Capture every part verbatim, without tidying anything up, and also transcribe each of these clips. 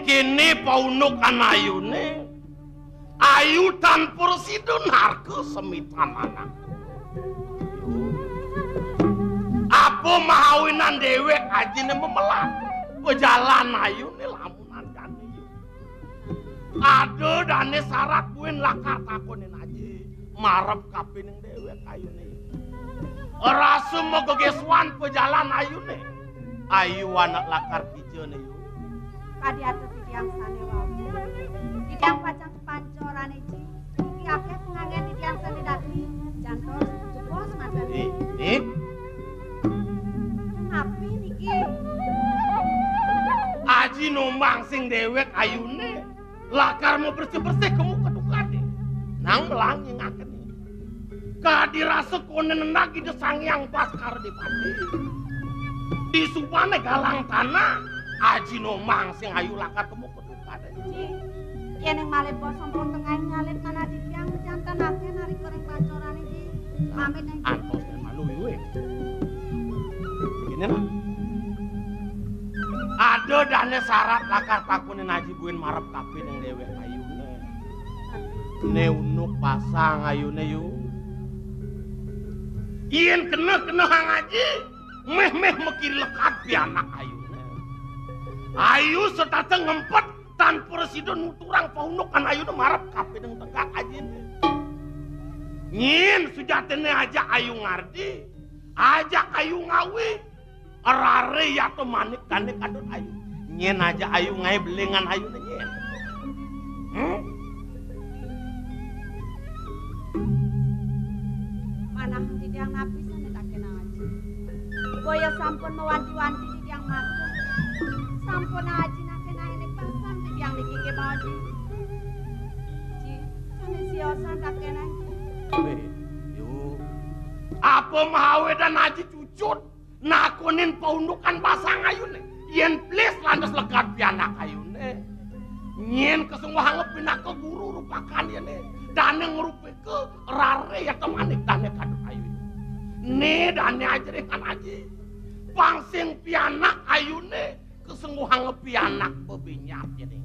Kéné paundukan ayuné, ayu tan prasida narka semitan anak. Apa mawinan déwék ajiné memelah? Pajalan ayuné lamunan jani. Ada dané sarat buin lakar takonin aji marep kapining déwék ayuné. Rasa magegésuan pajalan ayuné. Ayu anak lakar kija né, Yu. Kadi atur titiang sané wau. Titiang pacang kapancorané, Ji. Niki akéh panganggen titiang sané dadi jantos jebos matan. Nih, nih. Napi niki? Aji nombang sing déwék ayuné. Lakar mabersih-bersih kemu ketukané. Nang melang nyingakené. Kadi rasa koné nendak Ida Sang Hyang Baskara Dipati. Disubané galang tanah, aji nombang sing ayu lakar kemu ketukané. Ji, yén ing malih bos sampun tengahing nyalit manah titiang, majanten akéh narika ring pancorané, Ji. Pamit, Ji. Antos dan malu, Yu. Kéné, nah. Ada dané sarat lakar takonin aji buin marep kapining déwék ayuné. Né unduk basang ayuné, Yu. Yén keneh-kenehang aji, méh-méh makiré lekad pianak ayuné. Ayu setata ngempet tan prasida nuturang paundukan ayuné marep kapining tegak ajiné. Nyén sujatiné ajak ayu ngardi, ajak ayu ngawi, raré yata manik dané kadut ayu. Nyén ajak ayu ngaé belingan ayuné nyén. Hmm? Manah titiang napi sané takénang aji. Boya sampun mawanti-wanti titiang matur. Sampun aji nakénang ené pasang titiang niki nggih mau, Ji. Ji, sané siosan takénang, Ji. Wéh, Yu. Apa mawinan aji cucut nakonin paundukan basang ayuné? Yén plis lantas lekad pianak ayuné. Nyén kasengguhanga pinaka guru rupakan yéné. Dané ngrupika raré yata manik dané kadut ayu. Né dané ajrihan aji. Pang sing pianak ayuné kasengguhanga pianak bebinyat yéné.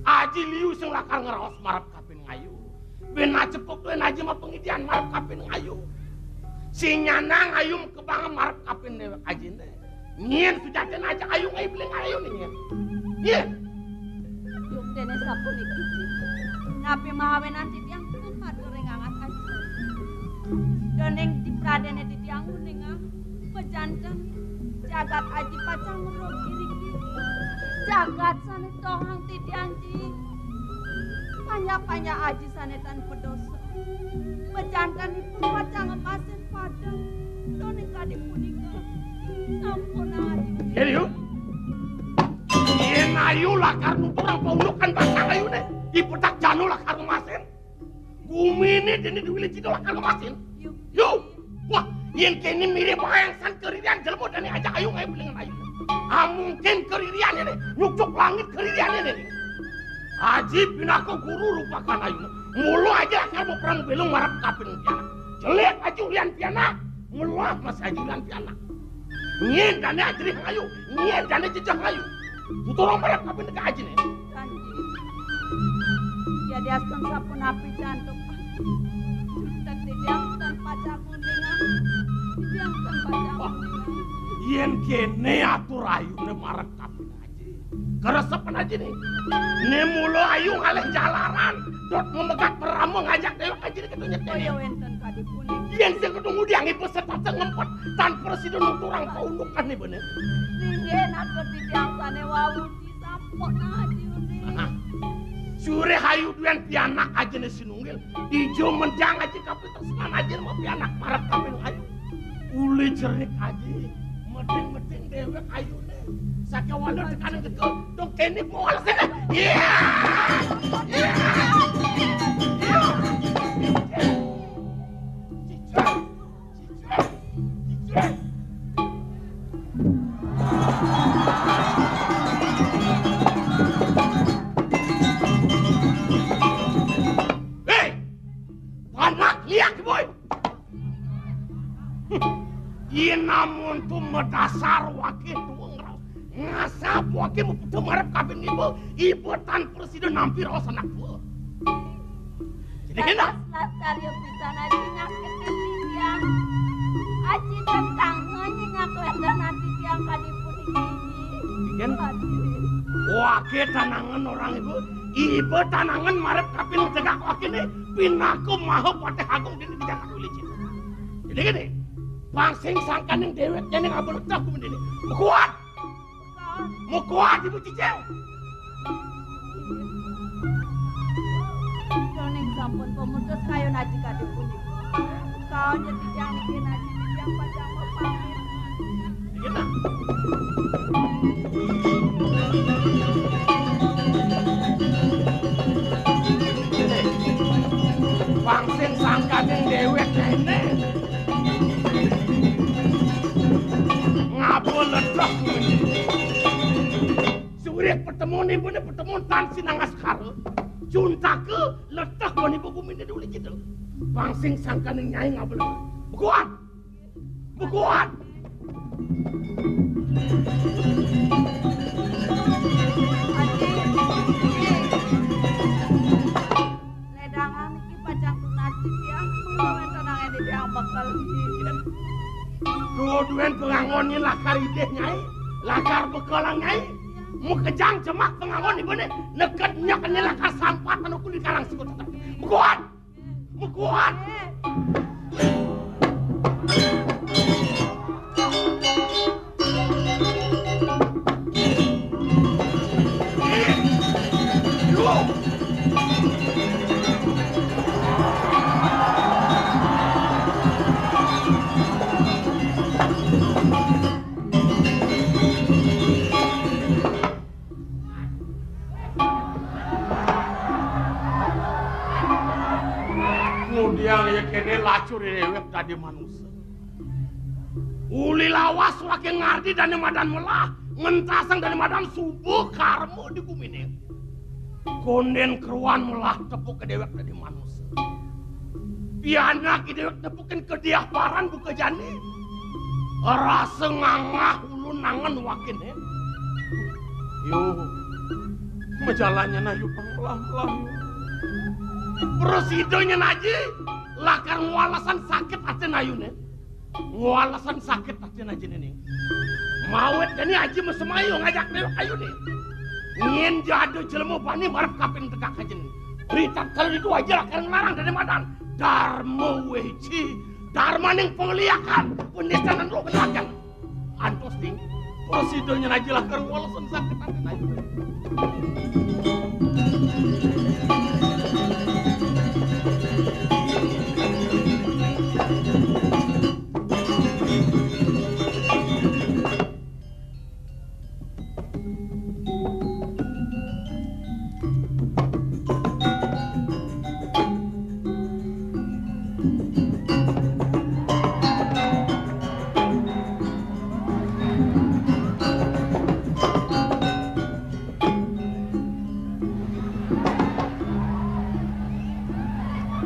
Aji liu sing lakar ngraos marep kapining ayu. Buin acepuk buin aji mapangidian marep kapining ayu. Sing nyanang ayu makebang marep kapining déwék ajiné. Nyén sujatiné ajak ayu ngaé belingan ayuné nyén. Nyén. Yuktiné sapuniki, Ji. Napi mawinan titiang ten matur ring angat aji. Déning dipradéné titiang nguningang, majanten jagat aji pacang ngruk iriki. Jagat sané tohang titiang, Ji. Panjak-panjak aji sané tan padosa. Majanten ipun pacang ngemasin padang. Duaning kadi punika. Sampun aji. Yén, Yu. Yén ayu lakar nuturang paundukan basang ayuné, i Petak Janu lakar ngemasin. Guminé déné Déwi Licika lakar ngemasin. Yu. Yu. Wah, yén kéné mirib maeng san karirian jelema dané ajak ayu ngaé belingan ayu. Ah, mungkin karirian né nyukcuk langit karirian né. Aji pinaka guru rupakan ayu. Mula aji lakar maperang belung marep kapining pianak. Jelék aji ulian pianak, melah masih aji ulian pianak. Nyén dané ajrih ayu, nyén dané jejeh ayu. Tuturang marep kapining ka ajiné. Kanti. Yadiastun sapunapi jantuk. Jutek titiang tan pacang nguningang. Titiang tan pacang nguningang. Yén kéné atur ayuné marep kapining aji. Karesepan ajiné. Né mula ayu ngalih jalaran, dot mamegat merama ngajak déwék ajiné kéto nyeténé. Kaya wénten kadi punika. Yén sing kéto ngudiang iba setata ngempet, tan prasida nuturang paundukané bener. Inggih, natur titiang sané wau, Ji, sampun aji uning. Nah, surih ayu duén pianak ajiné sinunggil, dija menjang aji kapitresnan ajiné mapianak marep kapining ayu. Uli jerik aji, meding-meding déwék ayuné. Sakéwala tekaning kéto, dong kéné pol séné. Iya! Iya! Iya! Héi! Anak liak, boy! Yén amun tu madasar wakil tua ngraos. Ngasa apa ké mupeda marep kaping iba, iba tan prasida nampi raos anak tua. Jadi kena. Dados lastarya pisan aji nyakitin titiang. Aji tetangga nyingak lendan ati tiang kadi puniki. Ikan. Aji. Wah, ké tanangan orang ibu. Iba tanangan marep kaping tegak wakiné pinaka maha patih agung dini di jagat Wilicin. Jadi gini, pangsing sangkaning déwék jani ngaba leteh kumendini. Kuat. Mukuat ibu cicing. Joning sampun pemutus kayun aji kadi punika. Kaon jeti jang niki naji titiang pacang mapamit. Kita. Pangsing sangkaning déwék kéné. Ngaba leteh kuwi. Surya petemun ibuné petemun tan sinangaskara. Cuntaka leteh bani ibu guminé duli kita. Pangsing sangkaning nyai ngaba leteh. Bekuan. Bekuan. Aji, Aji. Ledangan niki pacang tunas titiang, mula wénten anggén titiang bekel. Duh, duén pangangon nyai lakar idih, Nyai. Lakar bekelang, Nyai. Makejang jemak pangangon ibuné, neked nyek nyai lakar sampatan uku di karang sikut. Bekuan. Bekuan. Ngudiang ya kéné lacur déwék dadi manusa. Uli lawas waké ngardi dané madan melah, ngentasang dané madan suba karma di guminé. Kondén keruan melah tepuk ka déwék dadi manusa. Pianak i déwék tepukin kediah paran buka jani. Rasa ngangah ulun nangen wakiné. Yo, majalannya nayu pang melah-melah. Prasida nyén aji, lakar ngwalesan sakit atin ayuné. Ngwalesan sakit atin ajiné ning. Mawit jani aji masemayu ngajak déwék ayuné. Nyén ja ada jelema bani marep kaping tegak ajiné. Ritatkala ditu aji lakar nglarang dané madan. Darma weci, darmaning pangliakan, penistanan lu kenakan. Antos ning, prasida nyén aji lakar ngwalesan sakit atin ayuné.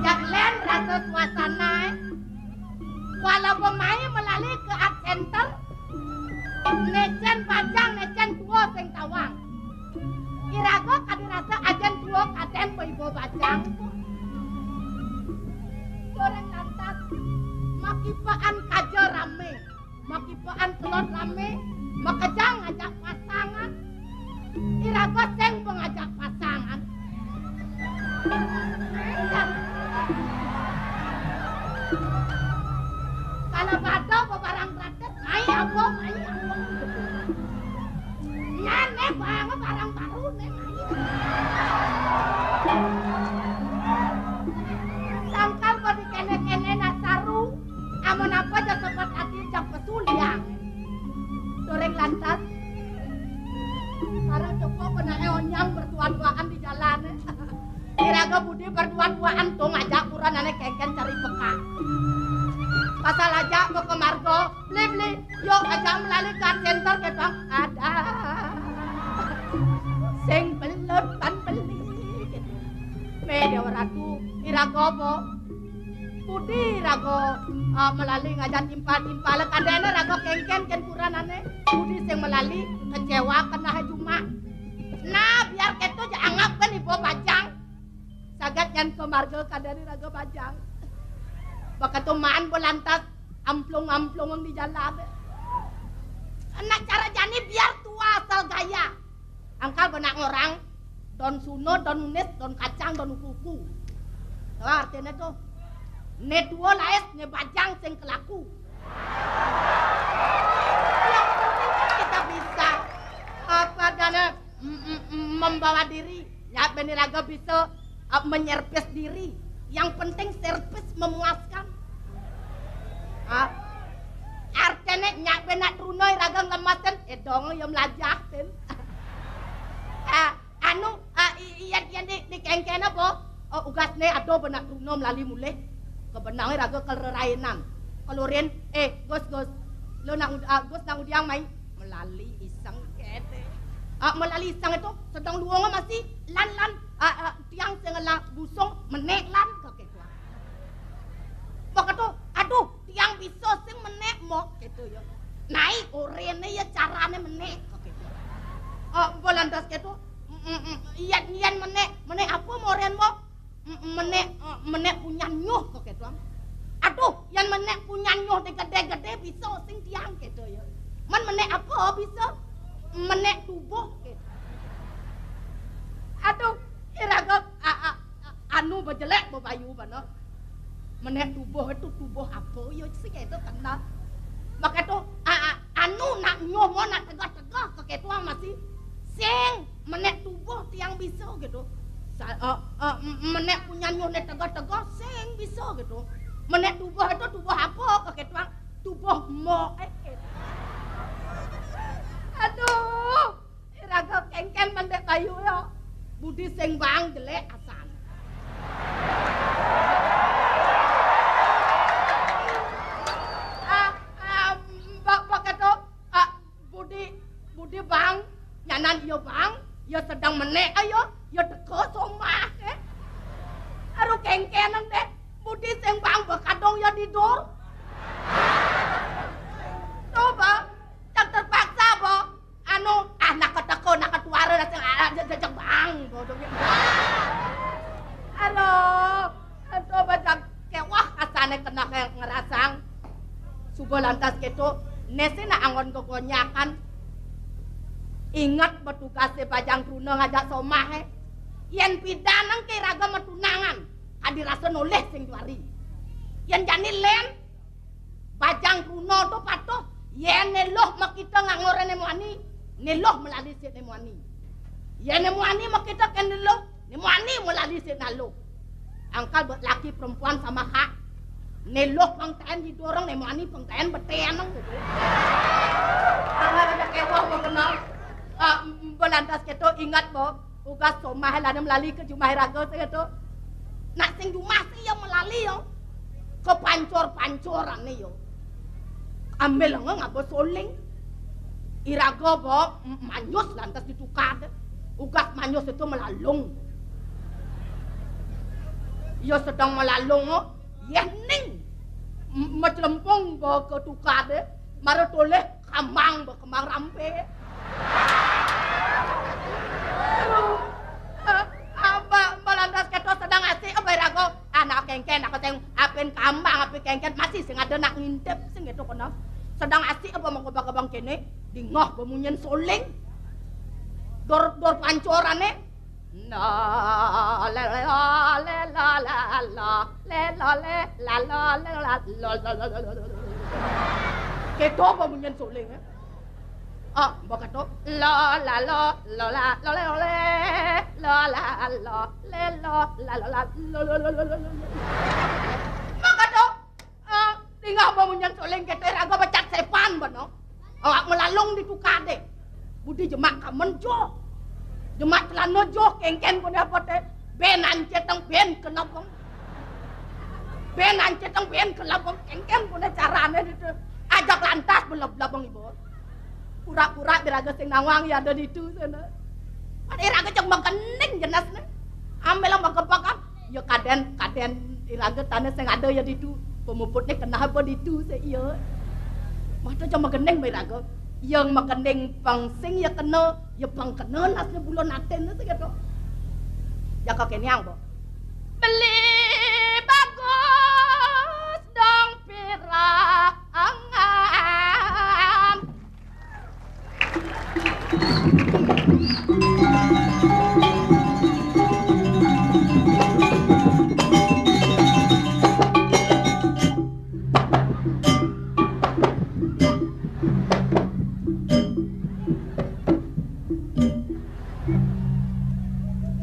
Jak lén rasa suasana, eh. Walau pemain melalui ke art center, nécén bajang, nécén tua sing tawang. Iraga kadi rasa ajén tua kadén baiba bajang. Goréng lantas, makipaan kaja ramé. Makipaan telon ramé, makejang ngajak pasangan. Iraga sing pangajak pasangan. Kalau bada bebarang gratis, mai apa, mai apa. Nyén né bang barang baru né, mai. Sangkal badi kéné-kéné nak saru. Amun apa ja sobat ati jak pesuliang. Goréng lantas. Para coba penaé onyang berduaan-duaan di jalan. Iraga budi berduaan-duaan tuh ngajak kuranané kénkén cari peka. Pasal aja mau ke margo, beli-beli, yuk aja melalui car center ke bang. Ada. Sing belut pan beli gitu. Mé Déwa Ratu, iraga apa? Budi iraga Ah, melali ngajak timpal-timpal, kadéna raga kéngkén kén puranané. Budi sing melali, kecewa keneh jumah. Nah, biar kéto ja anggap kén iba bajang. Saget nyan ka marga kadéna raga bajang. Baka to maan ba lantas amplung-amplung di jalan. Nah, cara jani biar tua asal gaya. Angkal benak ngorang, don suno, don unis, don kacang, don uku-uku. Nah, artinya tuh, né tua laes, né bajang sing kelaku. Yang penting kan kita bisa, apa, dana, m- m- m- membawa diri. Nyak beni raga bisa, eh, menyervis diri. Yang penting servis memuaskan. Ah, artinya nyak benak truna raga ngemasin, eh dong ya melajahin. Ah, anu, ah, i- iya iya di di kengkena bo. Oh, ugasne ada benak truna melali mulih. Kebenange raga kelerainan. Kelurin, eh, Gus, Gus. Lo nak ud- ah, Gus nak udiang mai. Melali iseng kete. Ah, melali iseng itu sedang luwung masih lan lan, ah, ah, tiang sing ngelah busung menek lan kake tuang. Maka tuh, aduh, tiang bisa sing menek mok gitu ya. Naik orene ya carane menek kake tuang. Ah, bolantas gitu. Mm, mm, mm. Iyan iyan menek, menek apa moren mok? M- menek, eh, menek punyan nyuh kok gitu. Aduh, yang menek punyan nyuh di gede-gede bisa sing tiang gitu ya. Men menek apa bisa? Menek tubuh gitu. Aduh, iraga a- a- a- anu bejelek bebayu bana. Menek tubuh itu tubuh apa ya sih gitu kena. Maka tuh a- a- anu nak nyuh mau nak tegah-tegah kok gitu masih sing menek tubuh tiang bisa gitu. Sa- eh, eh, m- menek punya nyuh ne tegah-tegah sing bisa gitu. Menek tubuh itu tubuh apa kok gitu? Tubuh mok eh gitu. Aduh, raga kengken mendek bayu ya. Budi sing bang jelek asan. Ah, ah, mbak mbak gitu. Ah, budi budi bang, nyanan iya bang, ya sedang menek ayo, ya teka somah eh. Aduh kengkenen deh. Budi sing bang bekadong ya tidur. Coba, cak terpaksa apa? Anu, ah nak keteka nak ketuara dah sing ah jejek bang bodongnya. Aduh, coba cak kewah kasane kena kayak ngerasang. Suba lantas keto, nese nak anggon kegonyakan. Ingat betugase bajang truna ngajak somahe. Yen pidanang ke raga metunangan, kadi rasa noleh sing juari. Yen jani len, bajang truna tu patuh, yen neloh makita ngangore ne muani, neloh melali sik ne muani. Yen ne muani makita ken neloh, ne muani melali sik naloh. Angkal buat laki perempuan sama hak. Neloh pengten didorong, ne muani pengten beten gitu. Angkal ada kewah mau kenal. Ah, belantas keto ingat bo. Ugas somah lana melali ke jumah raga sing keto. Nak sing jumah sing ya melali ya. Ke pancor-pancoran ne ya. Ambil nga ngaba soling. Iraga ba m- manyus lantas ditukar deh. Ugas manyus itu melalung. Ya sedang melalung, oh. Yeh ning. M- Mecelempung ba ke tukar deh. Mara toleh kambang ba kembang rampe. Aduh. Ah, ah, ba- ba lantas keto sedang asik, ah, ba iraga. Anak kengken, aku sing apin kambang, apin kengken, masih sing ada nak ngintip, sing gitu kena. Sedang asik apa mau kebang-kebang kene, dingah bemunyen soling. Dor, dor pancorane. Na, le, la, le, la, la, la, le, la, le, la, la, le, la, la, la, la, la, la, la, la. Gitu bemunyen soling, eh. Ah, mbok ketok. Lo la lo, lo la, lo le lo le. Lo la lo, le lo, la lo la, lo lo lo lo lo lo. Mbok ketok. Ah, tinggal bemunyan soling kete raga becak sepan beno. Awak melalung di tukade. Budi jemak kamen jo. Jemak celana jo kengken kone apa te. Ben anceteng ben kenabang. Ben anceteng ben kelabang kengken kone carane ditu. Ajak lantas belab-labang ibu. Pura-pura diraga sing nawang ya ada ditu sana. Pada iraga cek makening jenas ne. Ambil magepakan. Ya kaden kaden iraga tane sing ada ya ditu. Pemuputné kenapa ditu sih iya? Mata aja magening baé raga. Yang magening pang sing ya kena, ya pang kena nasné bulan atin sing kéto. Ya kok kéné, Mbok. Beli bagus dong pirangan.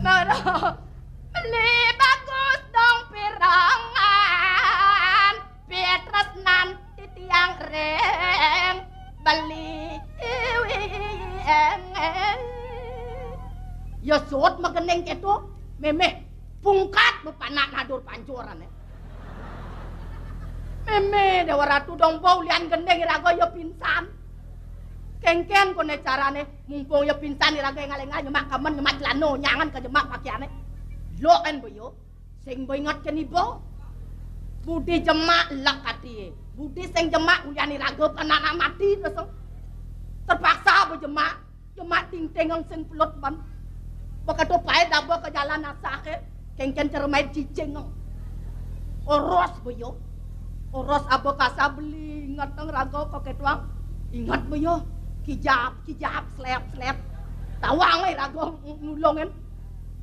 Mara beli bagus dong pirangan. Pitrasnan titiang ring beli. Ya sut magening kéto, mémé pungkat bepanak nadur pancuran, eh. Mémé Déwa Ratu dong bo ulian gending iraga ya pingsan. Kéngkén koné carané, mumpung ya pingsan iraga énggal-énggal nyemak kamen, nyemak celana, nyangan ka jemak pakiané. Lo kan bo ya. Sing bo inget kén iba. Budi jemak lek atié. Budi sing jemak ulian iraga panak mati terus. Terpaksa bo jemak. Jemak tingtingeng sing pelut ban. Beketo paé daba ka jalan asaké. Kéngkén cermai cicing. Oros bo ya. Oros aba kasa beli inget nang raga ka kétuang. Inget bo ya. Kijap, kijap, slep, slep. Tawang iraga nulungin.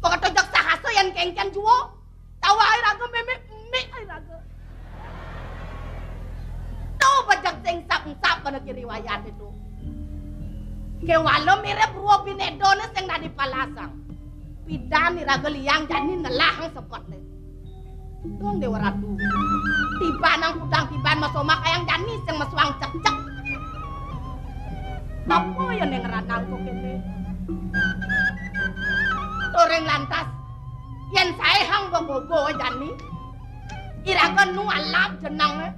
Beketo jak sahasa yén kéngkén jua. Tawa ai raga mémé, mik ai raga. Tuh bejek sing sap-sap pada ki riwayat itu. Kéwala mirip rua binédané sing dadi palasang. Pidan iraga liang jani nelah sepet né. Dong Déwa Ratu. Tiba nang kudang tiban masoma kayang jani sing mesuang cek-cek. Apa ya ning ranang kok kéné? Turing lantas. Yén saé hang bobo jani, iraga nu alap jenengé.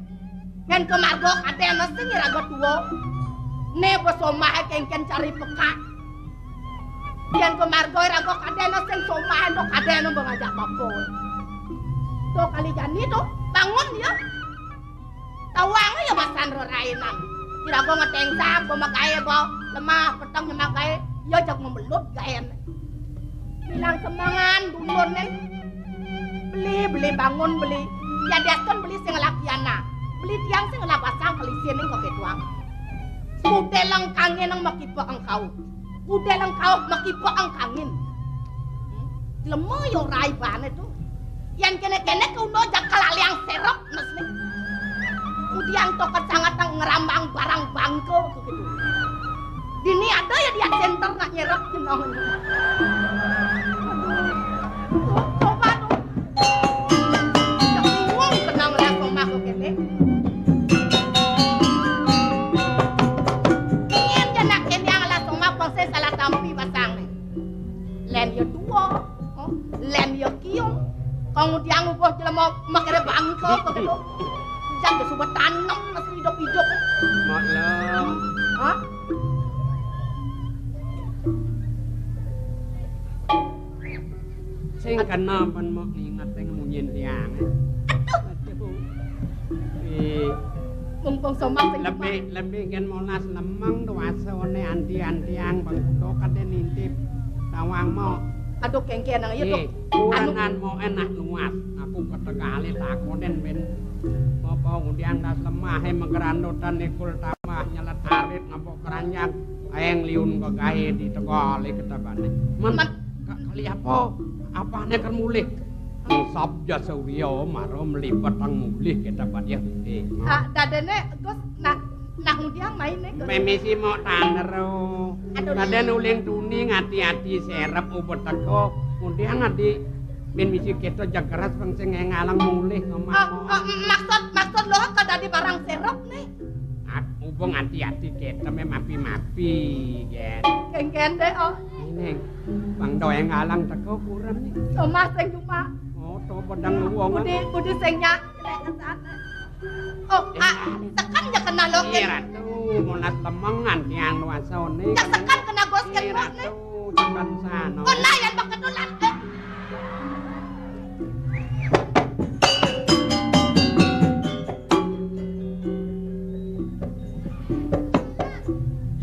Yén ka marga kadén sing iraga tua. Né besomahé kéngkén cari pekak. Yén ka marga iraga kadén sing somahé nu kadén bengajak bapa. To kali jani to, bangun ya. Tawang ya masan rerainan. Iraga ngeténgsang, bo magaé, bo lemah, peteng nyemak gaé, ya jag memelut gaén. Bilang semangan, dulur nén. Beli, beli bangun, beli. Ya diaskon beli sing ngelak kiana. Beli tiang sing ngelak pasang, beli sining kok tuang. Budé lengkangé nang makipa engkau. Budé lengkau makipa angkangin. Hmm? Jelema ya ora ibané to. Yén kéné-kéné kauno jakal aliang sérep mesné. Kemudian toket sangat nang ngerambang barang bangka begitu. Dini ada ya dia center nak nyerep jeneng. Aduh. Coba to. Cak bingung kenang lah somah kok kéné. Ingin ja nak kéné lah somah pang sing salah tampi basang né. Lén ya tua, oh, lén ya kiung. Kang ngudiang ubuh jelema makéré bangka kok kéto. Jang ja suba tanem mesti idup-idup. Maklum. Hah? Sing kena men mok nginget sing munyin tiang. Aduh. Aduh. Eh, mumpung somah sing lebih, lebih kan molas lemeng dewasa one anti-antiang bang kuda kadé nintip tawang mok. Aduh, kéngkén nang iya, eh, Dok. Anu, kuranan mok enak nuas. Aku ketegali takonin ben apa ngudiang das lemah, eh, megerandutan ikul tambah nyelet arit ngapok keranjang. Aeng liun kagaé di Tegal iki tabane. Men, men- ka-, kali apa? Apane ker mulih? Sabja Surya mara mlipet ang mulih kita badya. Eh, ah, dadene, Gus, nak, nak ngudiang maine, Gus? Memisi mok tanero. Aduh. Daden uling tuni ngati-ati serep ubet teko. Ngudiang adi ben misi kita jageras peng sing ngalang mulih ngomong. Oh, oh, maksud, maksud lo ka dadi barang serep nih? Ak-, mumpung ati-ati kéto mé mapi-mapi, Gén. Kéngkén dé, oh. Ini, Bang Doeng alang teko kurang nih. Somah sing cuma. Oh, to pedang luwung. Budi, budi sing nyak, kena kesana. Oh, eh, ah, tekan ya kena lo, iya, Ratu, monas lemengan tiang nuasone. Ya tekan kena gos, iya, kena nih. Ratu, tekan sana. Kena yang beketulan, eh.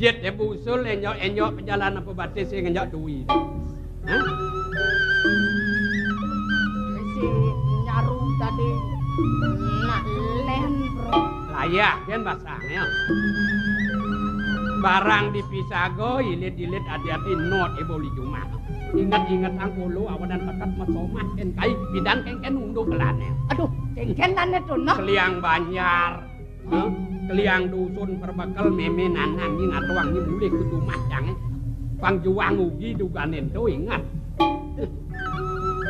Yit dé busul, enjok-enjok pejalan apa batis sing enjok duwi. Hah? Sing nyaru tadi nak len, Bro. Layah, yen basang, ya. Barang dipisaga, ilit-ilit, ati-ati, not, ibu li jumah. Inget-inget angkulu, awanan tekat mesomah, ken kai, bidang kengken unduk lane. Aduh, kengken lane to, nah. Keliang Banjar. Hah? Keliang dusun perbekel meme nanang nyi ngatuang nyi mulih ke jumah jange. Pang juang ugi duganen to ingat.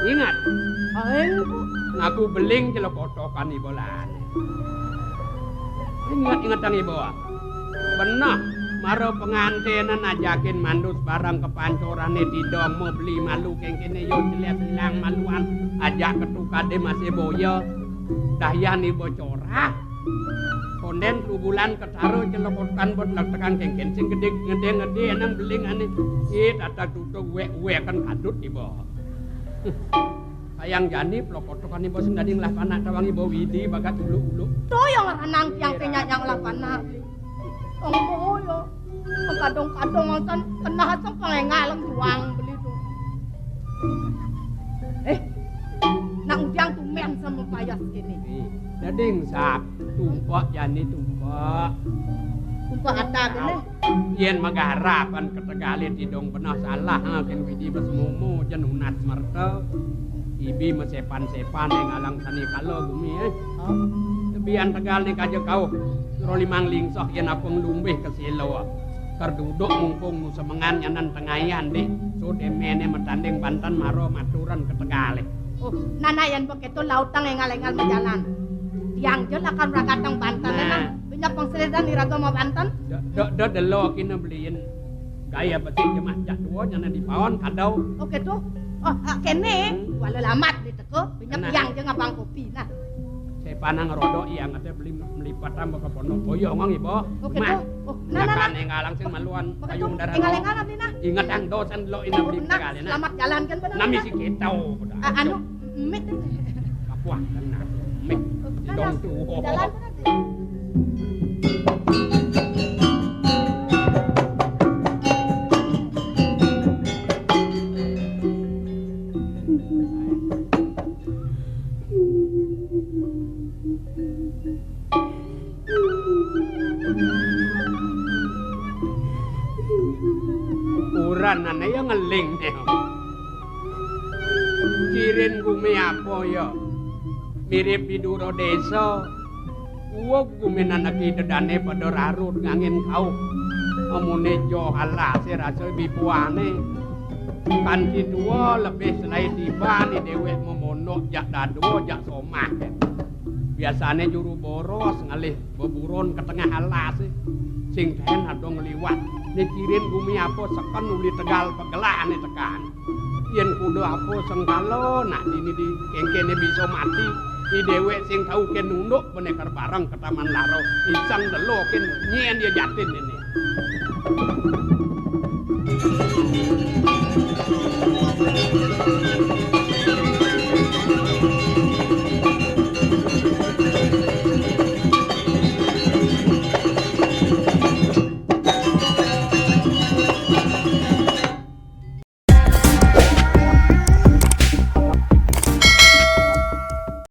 Ingat. Aeng, Bu. Ngaku beling jelo kotokan ibolane. Ingat-ingatang ibo. Beneh, mara pengantenan ajakin mandus barang kepancorane tidong mau beli malu kengkene yo jelas ilang maluan ajak ketukade masih boya. Dahyan ibo corah. Konden telu bulan ketara jelo kotokan bot lek tekan kengken sing gede ngede-ngede enang beling ane. Ih, tata tutuk wek-wek kan kadut ibo. Sayang jani, plokotokan ibo sing dadi ngelah panak tawang ibo widi bagat uluk-uluk. To yang ranang tiang sing nyak ngelah panak. Tong boyo. Kadong-kadong ngoten kenah sing pengengal juang beli to. Eh, nak udiang tumen sama payas kene. Nih, dadi sap tumpek jani tumpek. Tumpek ata kene. Yen magarapan ketegale tidong benah salah, ha, ken widi besemumu jen unat merta. Ibi mesepan-sepan ing alang sani kala gumi, eh. Hah? Tebian tegal ni kaja kauh. Suro limang lingsah yen apa nglumbih ke sila. Ker duduk mungkung nu semengan nyanan tengayan dih. Sud emene metanding banten maro maturan ketegale. Oh, nana yen begitu lautang engal-engal majalan. Tiang je lakar meragatang banten. Nah. Nang. Banyak pengseredan iraga mau banten. Dok, dok, dok, delo kina beliin. Gaya betik jemah jak dua nyana di paon kadau. Oh, gitu. Oh, ah, kene. Hmm. Wala lamat diteko, banyak. Nah. Tiang je ngabang kopi. Nah. Saya panang rodok yang ada beli melipat tambah ke pondok boyong wong ibu. Oh, gitu. Mah. Oh, nah, nah, nah. Nyakan engal langsung maluan. Begitu. Payung darah. Engal-engal abdi nah. Ingat yang dosen lo ina. Oh, beli nah, kali nah. Selamat jalan kan benar. Nami nah. Si ketau. Ah, anu, mit. Kapuah kan nah. Mit. Nah, nah. Dong tuh. Jalan benar. Uranane ya ngeling ne. Cirin gumi apa ya? Mirip Bidura Desa. Uwug guminan aki dedane pada rarut ngangin kauh. Amune joh alase rasa bibuane. Kanti tua lebih selai tiba ni dewek memondok jak dadua jak somah. Biasane juru boros ngalih beburon ke tengah alase. Sing ten ada ngliwat. Ni cirin gumi apa seken uli tegal pegelane tekan. Yen kuda apa sengkala nak dini di kengkene bisa mati, i dewek sing tau ken nunduk benekar bareng ke taman laro, iseng delo ken nyen dia jatin ini.